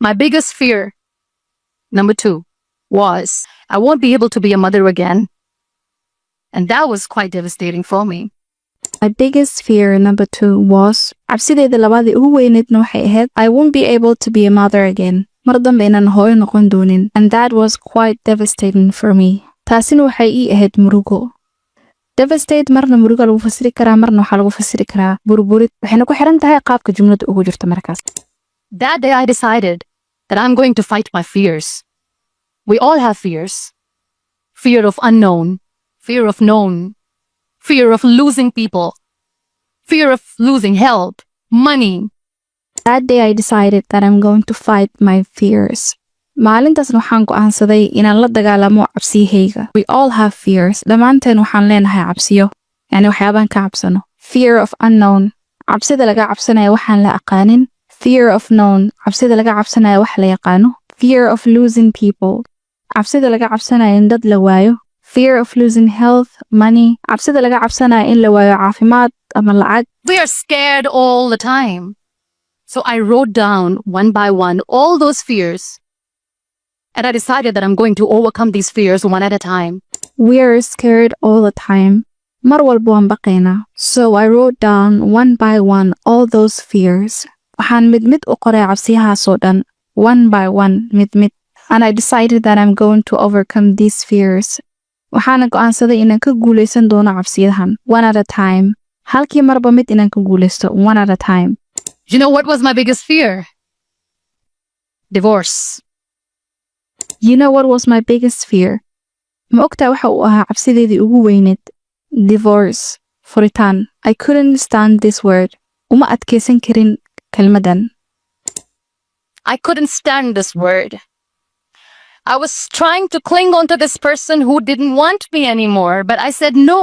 My biggest fear, number two, was I won't be able to be a mother again. And that was quite devastating for me. My biggest fear, number two, was, cabsideeda labaad ee ugu weyneedna waxay ahayd, I won't be able to be a mother again. Mar dambe inaan hooyo noqon doonin. And that was quite devastating for me. Taasina waxay ii ahayd murugo. Devastate marna murugo lagu fasiri karaa, marna waxaa lagu fasiri karaa burburid. Waxayna ku xiran tahay qaabka jumlada ugu jirto markaas. That day I decided that I'm going to fight my fears. We all have fears. Fear of unknown, fear of known, fear of losing people, fear of losing help, money. That day I decided that I'm going to fight my fears. Maalintaasna waxaan go'aansaday inaan la dagaalamo cabsiyahayga. We all have fears. Dhammaanteen waxaan leenahay cabsiyo. Yani waxyaabaan ka cabsano. Fear of unknown. Cabsida laga cabsanaya waxaan la aqaanin. Fear of known. Cabsida laga cabsanaya wax la yaqaano. Fear of losing people. Cabsida laga cabsanaya in dad la waayo. Fear of losing health, money. Cabsida laga cabsanaya in la waayo caafimaad ama lacag. We are scared all the time. So I wrote down one by one all those fears. And I decided that I'm going to overcome these fears one at a time. We are scared all the time. Mar walba waan baqaynaa. So I wrote down one by one all those fears. Waxaan mid mid u qoray cabsiyahaas oo dhan. One by one, mid mid. And I decided that I'm going to overcome these fears. Waxaana go'aansaday inaan ka guuleysan doono cabsiyahan. One at a time. Halkii marba mid inaan ka guuleysto. One at a time. You know what was my biggest fear? Divorce. You know what was my biggest fear? Ma ogtaa waxa uu ahaa cabsideedii ugu weyneed? Divorce. Furitaan. I couldn't stand this word. Uma adkeysan karin kelmaddan. I couldn't stand this word. I was trying to cling onto this person who didn't want me anymore, but I said no.